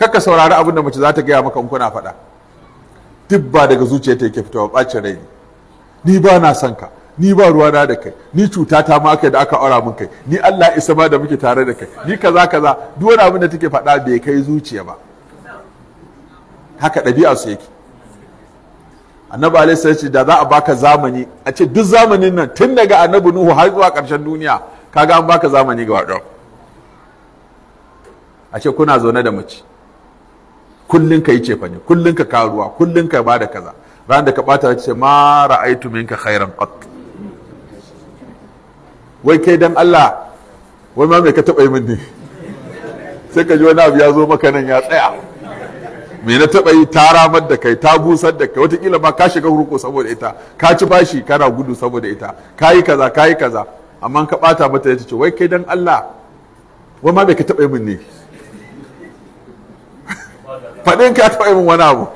Kakka saurari abin da mace za ta gaya maka in kuna faɗa. Duk ba daga zuciyarta yake fitowa, ɓacin rai ne. Ni ba na son ka, ni ba ruwana da kai, ni cuta ta ma kai da aka aura mun kai, ni Allah isa ma da muke tare da kai, ni kaza kaza. Duk wani abin da take faɗa bai kai zuciya ba. Haka ɗabi'a su yake. Annabi alaihi salatu da za a baka zamani, a ce duk zamanin nan tun daga Annabi Nuhu har zuwa ƙarshen duniya, kaga an baka zamani gaba ɗaya. A ce kuna zaune da mace, kullun ka yi cefane, kullun ka karuwa, kullun ka bada kaza. Ran da ka bata ce ma ra'aitu minka khairan qat. Wai kai dan Allah, wai ma me ka taba yi min ne? Sai ka ji wani abu ya zo maka nan ya tsaya. Me na taba yi? Ta ramar da kai, ta busar da kai, watakila ma ka shiga hurko saboda ita, ka ci bashi kana gudu saboda ita, ka yi kaza, ka yi kaza. Amma ka bata mata ya ce wai kai dan Allah, wai ma me ka taba yi min ne? Faɗin ka taɓa yi min wani abu.